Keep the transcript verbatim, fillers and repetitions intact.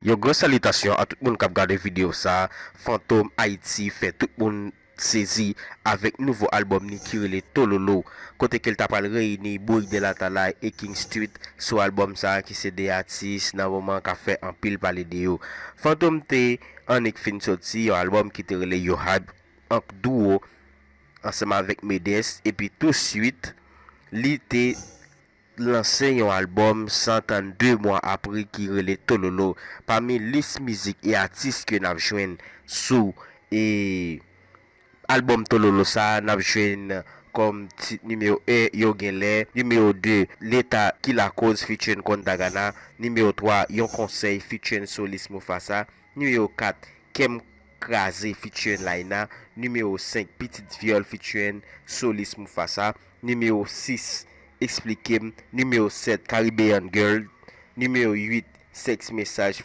Yon gran salitasyon a tout moun k ap gade videyo sa. Fantom Ayiti fè tout moun sezi avèk nouvo albòm ni ki rele Tololo, kote ke l ta pral reyini Bouygues de Latalay e King Street sou albòm sa ki se de atis nan moman k ap fè anpil pale de yo. Fantom te annik fin soti yon albòm ki te rele Yo Hype ank duo ansanm avèk Medès, epi touswit li te lanse yon albòm san tann de mwa apre ki rele Tololo. Pami lis mizik e atis ke n ap jwenn sou e albòm Tololo sa, n ap jwenn kòm tit nimewo en Yo Genlè, nimewo de Leta Ki Lakoz featuring Kon Dagana, nimewo twa Yon Konsèy featuring Solis Mufasa, nimewo kat Kè m Kraze featuring Laina, nimewo senk Pitit Vyòl featuring Solis Mufasa, nimewo sis Eksplike m, nimewo sèt Caribbean Girl, nimewo uit Sex Message